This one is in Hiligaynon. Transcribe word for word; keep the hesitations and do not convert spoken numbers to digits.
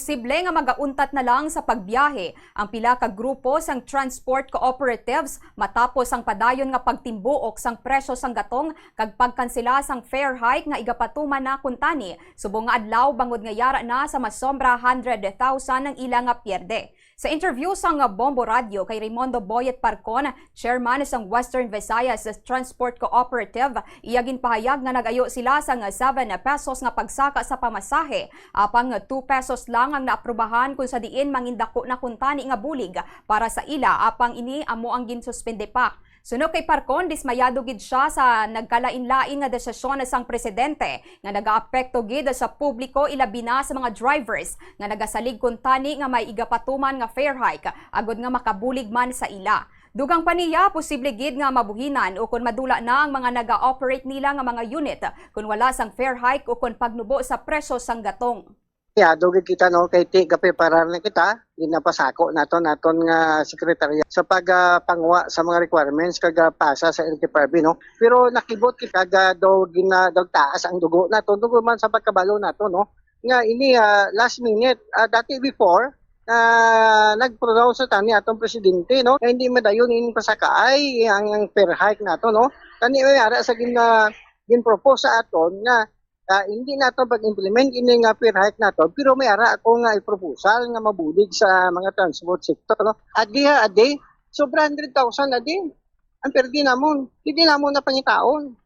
Posible nga magauntat na lang sa pagbiyahe ang pila ka grupo sang transport cooperatives matapos ang padayon nga pagtimbuok sang presyo sang gatong kag pagkansela sang fare hike nga igapatuman na kuntani subong nga adlaw, bangod nga yara na sa masobra hundred thousand ang ila nga pierde. Sa interview sang Bombo Radio kay Raymundo Boyet Parcon, chairman sang Western Visayas Transport Cooperative, iya ginpahayag nga nag-ayo sila sang seven pesos nga pagsaka sa pamasahe, apang two pesos lang ang naaprubahan, kung sa diin mangindako na kuntani nga bulig para sa ila, apang ini amo ang ginsuspende pa. Suno kay Parcon, dismayado gid siya sa nagkalain-lain nga desisyon sang presidente nga nagaapekto gid sa publiko, ilabi na sa mga drivers nga nagasalig kuntani nga may igapatuman nga fare hike agod nga makabulig man sa ila. Dugang pa niya, posible gid nga mabuhinan ukon madula na ang mga naga-operate nila nga mga unit kon wala sang fare hike ukon pagnubo sa presyo sang gatong. Yado gid kita, no, kay ti gapreparar na kita, ginapasako naton naton nga sekretarya sa pagpangwa sa mga requirements kag ah, pasa sa L T F R B, no. Pero nakibot kita ga daw gina daw taas ang dugo nato, dugo man sa pagkabalo nato, no, nga ini ah, last minute. Ah, dati before, ah, nag-pronounce na tani atong presidente, no, nga hindi madayon ini pasakaay ang, ang fare hike nato, no. Tani may ara sa gin ah, gin-propose sa aton nga ah, hindi nato pag-implement ini nga fare hike nato, pero may ara ako nga proposal nga mabulig sa mga transport sector, no. Adi ha, adi, sobra hundred thousand adi ang perdi namon. Hindi namon na pangitaon.